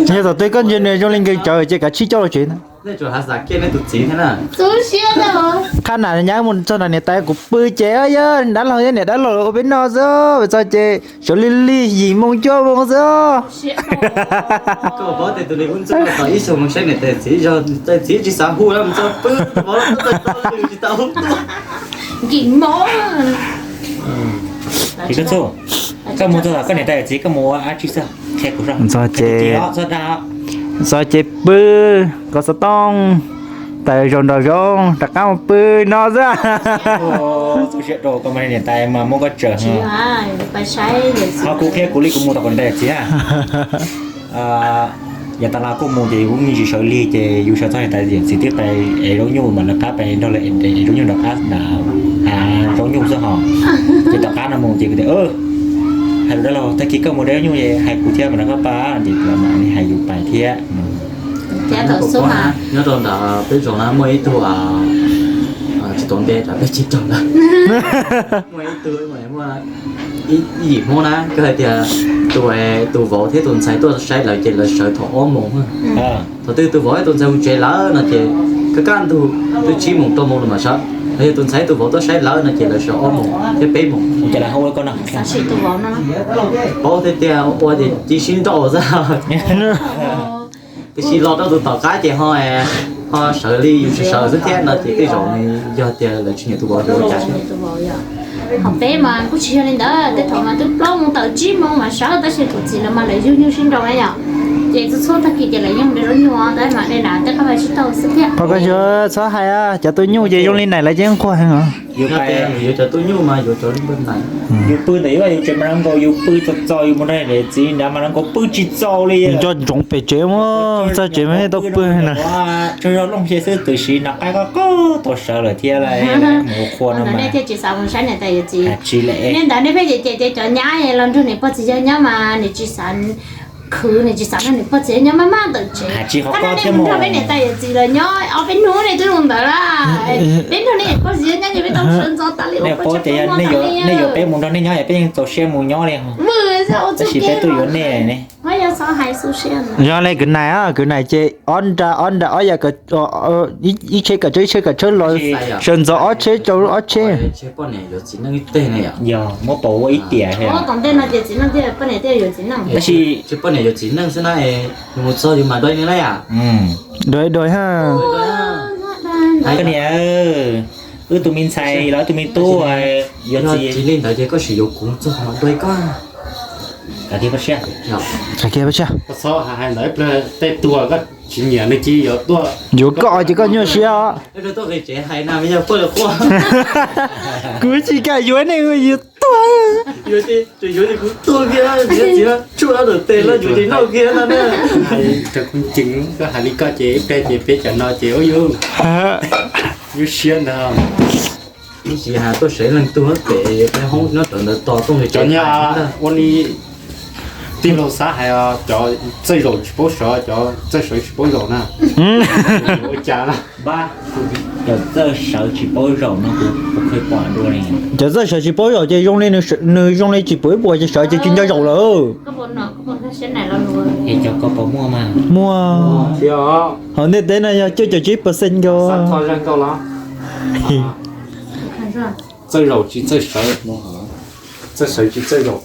Yog thaum twg koj ntsia nws zoo li nkeeg tsawv ces kav tsij coj los tsev na. Nej tsum hav xav kiag nej tus txiv thiab na. Qhab nam nyab mus txog nram niam tais kuv pw ces yog dab laug thiab niam dab laug ua peb noj xwb, pem txog ces sawv lig lig yim moo cuaj moo xwb. Koj paub tias tus li ub ntxuag tau ib xyoos mus saib niam tais txiv, yog tais txiv tsis xav hu los mus txog pw, paub tsis tau hu tuaj. Nkim mob. Ces koj txuj, koj mus txog koj niam tais txiv koj mus ua dab tsi xwb, qhia kuv. Txog ces, txog ces pw, kov xov tooj, tawm zaus nraum zoov rov qab mus pw no xwb. Txaus siab rau koj mas niam tais mas muab koj tsaws. Ho kuv qhia kuv li kuv mus tom kuv niam tais yawm txiv na. Yav tas los kuj mus ces yus kuj me ntsis sawv lig ces yus sawv txog niam tais yawm txiv twb pais ev zaub nyuj mas lawv qab pais nrog lawv ev zaub nyuj nram qab nram hav zaub nyuj xwb hos. Ces tom qab no mus ces kuv tias, hais lus dab laug, tag kis koj mus de zaub nyuj es hais kuv thiab mas rov qab pab ces kuv mam li hais yus pais thiab. Nyob rau ntawm peb zos na muaj ib tug, tsis tau npe tsam peb tsis tau lawm. Muaj ib tug, muaj ib yim Hmoob na, koj hais tias tus, tus vauv thiab tus ntxhais tuaj saib lawv ces lawv sawv thaum ob moos. Thaum twg tus vauv thiab tus ntxhais mus tsev lawm no ces kaj kaj ntug twb tsib moos rau moos los mam sawv. Los yog tus ntxhais tus vauv tuaj saib lawv no ces lawv sawv ob moos thiab peb moos. Paub tiag tiag ua ces cia sib nrauj xwb. Tiam sis los rau tus tom qab ces ho, ho sawv li yus sawv xwb thiab no ces tej zaum nws yog tias lawv tsis nyiam tus vauv ces ua cas. Ho peb mas kuj tsis yog li ntawd, tej thaum mas twb plaub moos tawm tsib moos mas sawv tab sis tus txiv lawv mas lawv yug nyuj sib nraus na yom. Ces txhua txhua tag kis ces lawv yeej de zaub nyuj tab mas de na tej qab mas tsis tau xwb thiab. Qhov koj txhob hais, cov tu nyuj ces zoo li nais lawv ces nquag heev os. Yus cov tu nyuj mas yuav cov li npawg nais. Yus pw ntawm yus, yus tsev mas nkaus yus pw txog txog yus mus nrog niam txiv nrad mas nkaus pw tsis txaus li. Nco ntsoov pem tsev mas txog tsev mas tau pw na. Tsaug zog looj xia xwb tus siv noj qaib koj koj tau sawv lawm thiab mus ua qhua no mas. Tsis li. Nej ntawd nej pheej cem cem cov nyab los nrog niam pog txiv yawg nyob mas nws tsis xav khwv, nws tsis xav nrog niam pog txiv yawg nyob maj maj ntawm tsev. Tsis qhov koj thiab mus nrog peb niam tais yawm txiv los nyob ob peb hnub nej twb mus ntawd lawm. Peb nrog nej niam pog txiv yawg nyob ces peb tau sawv ntxov tas li. Nej paub tias nej yuav peb mus nrog nej nyob es peb yeej txaus siab mus nyob li. Tab sis peb tuaj yuav nej ne. Yog le kwv nais, kwv nais ces ob nra ob nra ob yam, ib tsheb kawm tsheb ib tsheb kawm tsheb los, sawv ntxov ob tsheb rau ob tsheb. Yog muab pauv ua ib tiam. Tab sis poj niam yuav txiv neej xwb na, mus txog yus mam dua li na. Dua dua ha. Koj niam, wb tus me ntxhais los wb tus me tub yuav txiv li ntawd ces koj sim yuav kuv txog mam dua koj. Koj txhob hais ntawd, tej tuag koj tsis nyiam nws cia li yuav tuaj. Yuav koj ces koj nyuaj siab os. Kuv tsis kam yuav nej yuav tuag. Tsuas yog tes loj yuav tsis noj kiag no na. Hais rau koj ceev, koj hais li koj ces ib pliag ces peb cov no ces ua yus nyuaj siab ntag. Ib sim hais tuaj sawv leej twg pem peb hoob nyob rau ntawd tos tuaj cov nyob ua li tij laug Xab hais, cov txawj zaum tsis paub sawv, cov txawj sawv tsis paub zaum na. Ua cas na? Cov txawj sawv tsis paub zaum no kuv kuv pom dua li. Cov txawj sawv tsis paub zaum ces zoo li nws zoo li tsis pom ib puas ces sawv ces tsis nco zaum lawm. Es cov ko pom muaj mas. Muaj. Hauv ntiaj teb no yog cuaj caum tsib percent nkaus. Txawj zaum tsis txawj sawv, txawj sawv tsis txawj zaum.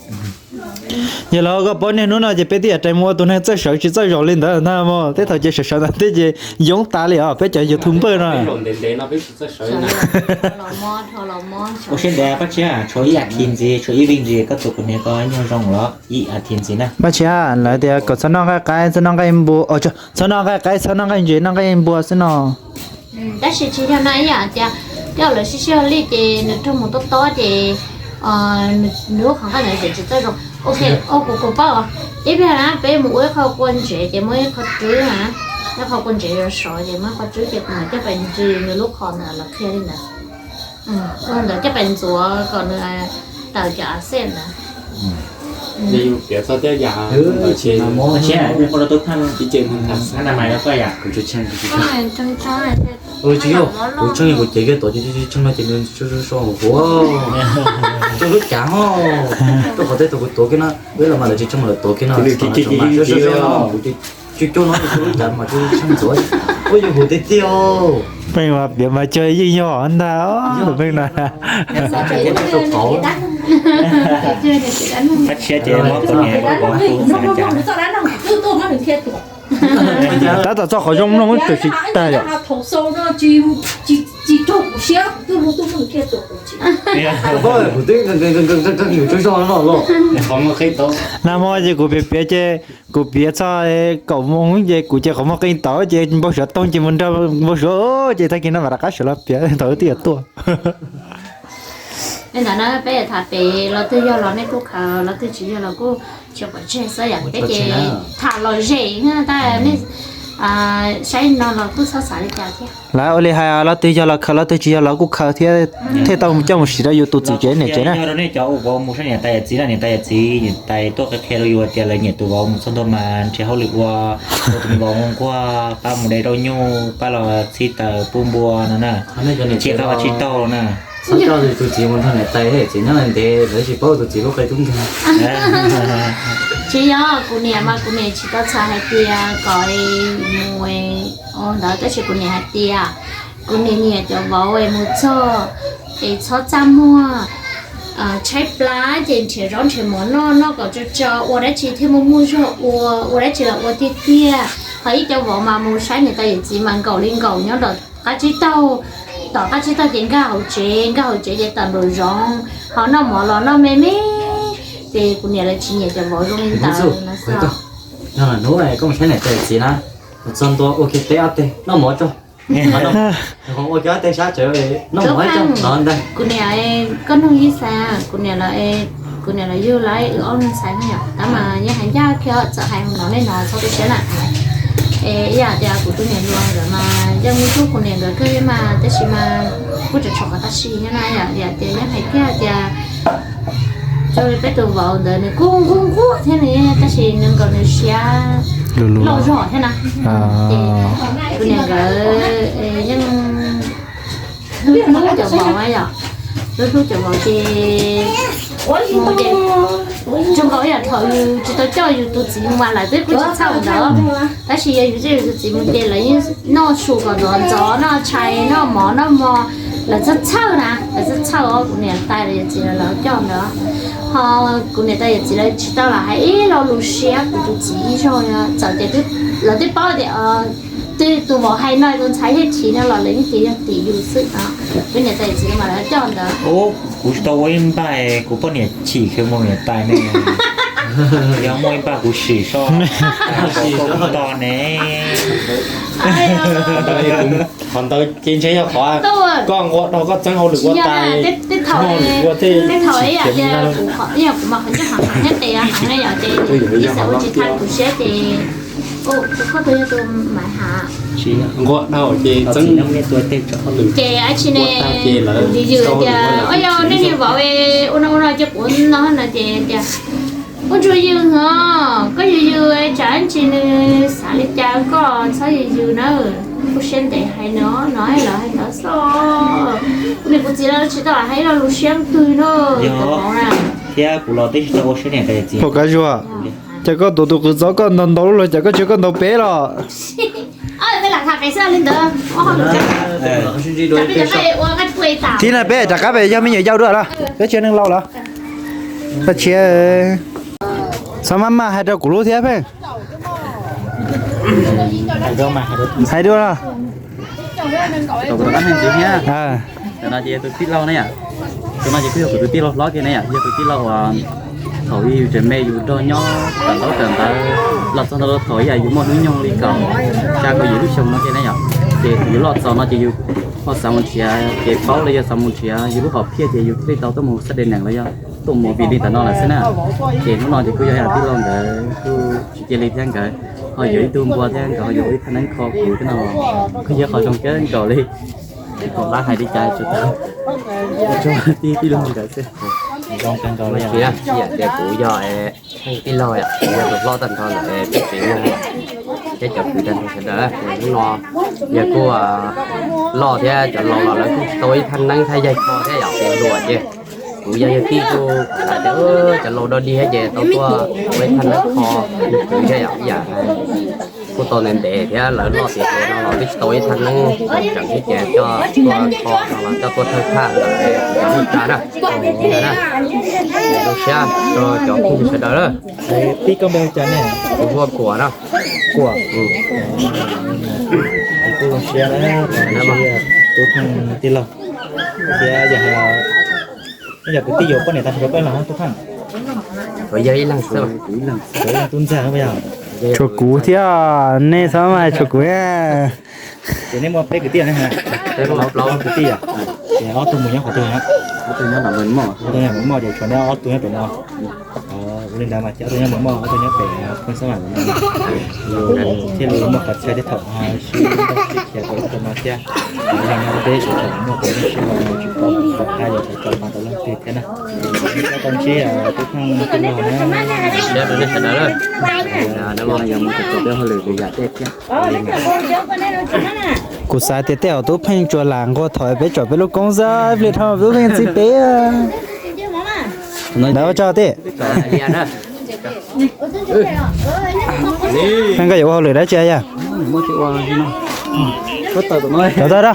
Yog los koj paub niaj hnub no ces peb twb yam rais mus ua tus neeg txawj sawv tsis txawj zaum li ntawd ntag mog. Tej thaum ces sawv sawv ntawd thiab ces yoob tas li os peb cov YouTuber no. Ua siab ntev Paj Tshiab, tshuav ib as thiv ntxiv, tshuav ib vij ntxiv koj tus kuv niam ko nyuag zoo los ib as thiv ntxiv na. Paj Tshiab, lawv tias kom txhob noj nqaij qaib, txhob noj nqaij npua, txhob noj nqaij qaib, txhob noj nqaij ntses, noj nqaij npua xwb no. Tab sis tsis yog na, ib yam tias tej lawv sib sib hauj lwm ces nws raug mus tob tob ces nws lub qhov nqaij ntawd tsis txawj zoo. Ok, ua kuv kuv paub, ib pliag na peb mus ua ib qho kua ntsev ces muaj ib qho rwb na, ib qho kua ntsev yuav sov ces muaj ib qho rwb ces kuv mam coj pais nrws nws lub qhov ntawd los qhia li ntawd. Ua ntawd coj pais ntxuav kom nws tawm cov a xej ntawd. Piav txog tej yam tsis yog, kuv tseem yog kuv tseem yog kuv cev kiag tod ces tseem no ces nws so so huv rau lub cav ho, rau qhov tej thaum kuv tuav kiag no, peb los mas lawv tsis tseem lawv tuav kiag no, kuv coj no ces lub cav mas tseem ntxuav, ua yus huv tiag tiag. Peb mas piav mas cuag yeej yog ntag, tus neeg no. Paj Tshiab ces muab kuv niam ua vauv hu xav cas. Tab tom txog qhov zoo mloog tseem tsis tag yom. Nag hmo ces kuv piav piav ces kuv piav txog kaum moos ces kuv ces qhov muag qee tauv ces npau suav toog ces mus nrog npau suav ces tag kis no mam rov qab sawv los piav thaum wb twb yuav tuaj. Li ntawd na peb tham pem, los twg yog los nej kuj khaws, los twg tsis yog los kuj tsis pom tseg xwb yom. Peb ces tham lom zem tab nej saib no los kuj txhob xav li cas thiab. Lawv ua li hais los twg yog los khaws, los twg tsis yog los kuj khaws thiab, thiaj tau coj mus siv rau yus tus txiv tsev niam tsev na. Yog rau nej cov ua vauv mus saib niam tais yawm txiv na, niam tais yawm txiv, niam tais tuaj qhia qhia rau yus tias lawv nyiam tus vauv mus txog ntua mas nrhiav hauj lwm ua, ua tus me vauv nquag, pab mus de zaub nyuj, pab los txhij taws pub npua no na, tsis qab ua tsis taug na. Txhob coj tus txiv mus nrog niam tais thiab txiv nyob ntev, lawv tsis paub tus txiv lub qe tub nkeeg. Tsis yog kuv niam mas kuv niam tsis tau txhais hais tias kom mus ntawd, tab sis kuv niam hais tias kuv niam nyiam cov vauv es mus txog es txhob txaj muag, tshaib plab ces nrhiav zaub nrhiav mov noj, noj kom tsau tsau, ua dab tsi thiaj muaj muaj zog ua, ua dab tsi los ua tiag tiag. Ho ib cov vauv mas mus saib niam tais yawm txiv mas nkaum li nkaum nyob tom qab tsib taug, tom qab tsib taug ces nkag hauv tsev, nkag hauv tsev ces tawm nraum zoov, ho noj mov los noj me me. Ces kuv niam lawv tsis nyiam cov vauv zoo li ntawd no xwb. Yog hnub koj mus saib niam tais yawm txiv na, mus txog ntua ua kiag peb ob teg noj mov tso. Ua kiag ob teg sab tsev noj mov tso no ntag. Kuv niam, koj nug Yij Xais, kuv niam los, kuv niam los yug lawv wb ob leeg ntxhais na yom, tab mas yeej hais ncaj kiag txawm hais mus no nej no txhob tu siab na. Es ib yam tias kuv tus niam hluas nkawd mas yeej hlub kuv niam nkawd kawg thiab mas, tab sis mas kuj tseem tshuav qhov tab sis thiab na yom, yam tias yeej hais kiag tias zoo li peb tus vauv ntawd nws kuj nquag nquag thiab nws, tab sis nws nkaus nws siab loj zog thiab na. Ces kuv niam nkawd yeej hlub hlub cov vauv na yom, hlub hlub cov vauv ces zoo nkaus Yog thaum yus tsis tau coj yus tus txiv mus mas lawv twb kuj tsis txhawj ntawd, tab sis yog yus coj yus tus txiv mus ces lawv yeej noj su kom ntxov ntxov, noj tshais noj mov noj hmo, lawv txhawj txhawj na, lawv txhawj txhawj os. Kuv niam tais los yawm txiv lawv coj ntawd, ho kuv niam tais yawm txiv lawv tsis tau los hais ib lo lus siab kuv tus txiv ib zaug. Txawm tias lawv twb paub tias twb tus vauv hais no tus ntxhais thiaj chim no los lawv yeej tias yog tim yus xwb no. Kuv niam tais yawm txiv mas lawv coj ntawd. Kuv tsis tau ua ib npaj, kuv poj niam chim kheev mus niam tais ne. Yog muaj ib npaj kuv sim so, koj kuj to ne. Qhov ntawd ces ntshe yog qhov koj nquag dhau koj txeeb hauj lwm ua tais, tej thaum tej thaum ib yam tias kuv, ib yam kuv mas qhov ncauj heev heev thiab tes heev na yom, ces ib xav ua tsis tau kuv siab ces nquag dhau ces txeeb hauj lwm ces ab tsi ne, yws yws tias o yog nej niag vauv ua no ua no ces kuv no no ces tias ua ntsuag yws os, koj yws yws tsam ntsis nws xav li cas koj txhob yws yws na. Kuj siab ntev hais no no lawv hais ntawd xwb. Nws kuv txiv lawv tsis tau hais ib lo lus siab twg no. Thiab kuv los twb tsis tau ua siab niam tais txiv. Pom Kav Zuag, cas koj tuav tus qws txov koj ntaus ntaus lub los cas koj tsis yog koj ntaus peb los? Thiab no peb rov qab pem yog me nyuam yaus dua los peb tsis yog neeg laus los? Tag tsis, txhob maj maj hais rau kuv lub thiab pheej. Hais dua los. Ntxiv thiab. Ntawm no ces yog tus tij laug ne yom. Tus no ces kuj yog kuv tus tij laug hlob kiag ne yom, yog tus tij laug uas thaum yus tseem me yus nrog nyob tawm ntaub tawm ntawv los txog ntawm thaum ib yam yus muaj hnub nyoog li kaum xya kaum yim lub xyoo no kiag ne yom. Ces thaum yus loj txaus no ces yus ho xav mus nrhiav kev paub los yog xav mus nrhiav yus lub hom phiaj ces yus thiaj li tau tuaj mus xab de nees los yog tuaj mus vim li ntawm no lawm xwb na. Ces hnub no ces kuj yog ib yam tij laug ntawd kuj tsis cia li thiab nkawd ho yuav ib tug npua thiab nkawd ho yuav ib thaj neeb kho kuv thiab no los kuj yog qhov zoo kawg nkaus li. Kuv qab hais li cas tsuas tau ua tsuag tij tij laug nkawd xwb. Zoo kawg nkaus li. Ib yam tias kuv yog tij laug, kuv yog tus hlob tag nrho ntawm peb tsev neeg thiab cov kwv tag nrho sawv daws. Hnub no yog kuj loj thiab cov laus los lawv kuj tsis tau ib thaj neeb thaj yaig kho thiab yom, ces luam ces kuv yog yawg tij kuj hais tias cov laus dog dig thiab ces tau tuaj ua ib thaj neeb kho yus kwv thiab yom, ib yam kuj tau ntev ntev thiab lawv loj tiav tiav no los twb tsis tau ib thaj neeb tseem thiab ces coj tuaj kho no los coj tuaj thawj thaj ntawm cov neej tsa na. Zoo siab rau cov phooj ywg sawv daws na. Tij koj npe hu cas ne? Kuv hu ua Kuam na. Kuam. Kuj zoo siab na, tub Pheej tij laug. Thiab yog, yog kwv tij yuav poj niam tag nrho peb los tub Pheej? Kuv yog ib leeg xwb, kuv ib leeg xwb. Tub ntxawg, tshuav kuv thiab, nej txhob mas tshuav kuv. Ces nej muaj peb kwv tij ne? Peb muaj plaub kwv tij. Ces ob tug mus nyob qhov twg na? Ob tug nyob Mos Moj, ces tshuav nej ob tug nyob pem no. Ua li ntawd mas ces ob tug nyob Mos Moj, ob tug nyob pem Pheej Xab Vam no. Thiaj li muaj qhov chaw thiab thaum sib nrog sib khiav tau ib tug no thiab. Yog no peb sawv daws muaj tus neeg sib hlub tsis paub hais tias yog tau leej twg thiab na. Tau ntsib tub Pheej tij laug na. Siab rau nej sawv daws na. Yog mus tus peb hauj lwm tus yam tej thiab. Kuv xav tias tej zaum tub Pheej tsuas lam nquag thaum peb tsom peb lub koob xwb, ib pliag dhau tub Pheej txib peb. Ntawd ua tsaug tij. Pheej, koj yuav ua hauj lwm dab tsi yom? Rov tawm da.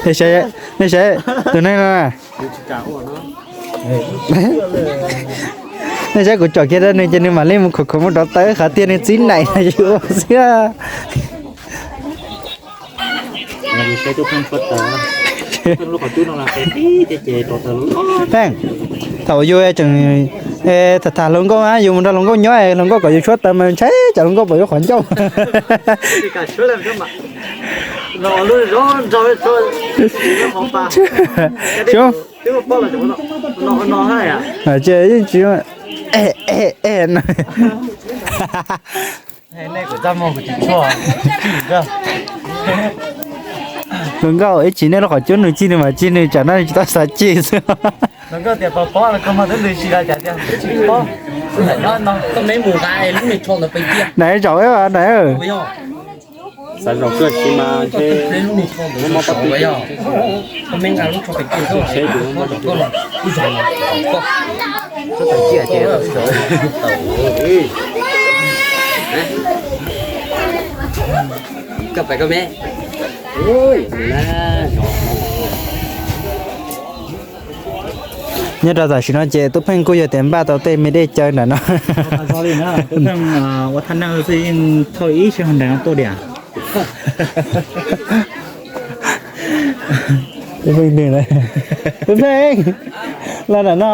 Nej saib, tus neeg no na. Nej saib kuv tsom kiag rau nws ces nws mam li mus khuam khuam mus rov tawm, qhov tiag nws txib naim yus xwb. Pheej, thaum yus tseem tham tham hluas nkauj, yus mus nrog hluas nkauj nyob, hluas nkauj kom yus tshuab taws mas ntshai tsam hluas nkauj pom yus qhov ncauj. Yeej tsis Hluas nkauj ib tsis nej lub qhov cub nws cig nws mam cig nws, tsam no nws tsis tau xav cig xwb. Nais zaum na. Xav zaum tuaj si mas ntshe muaj mob pob tw, seb tus muaj mob pob tw. Nyob rau tam sim no ces Tub Pheej kuj yog tias npaj tau tej me dej cawv ntawm no. Tub Pheej ua thaj neeb xwb yeej thauj ib sij hawm ntev tuaj diam. Tub Pheej, Tub Pheej, los nram no,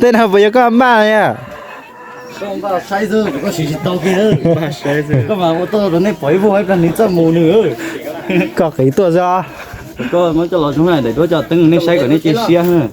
tej no puas yog koj npaj na? Koj npaj saib xwb, koj siv tsis tau kiag. Koj mas ua tuaj rau nej pom ib vuag ib plag nws txawj mus nws. Koj qiv tuaj xwb. Koj muab coj los zoo na, daim duab coj teeb nej saib kom nej cia siab na.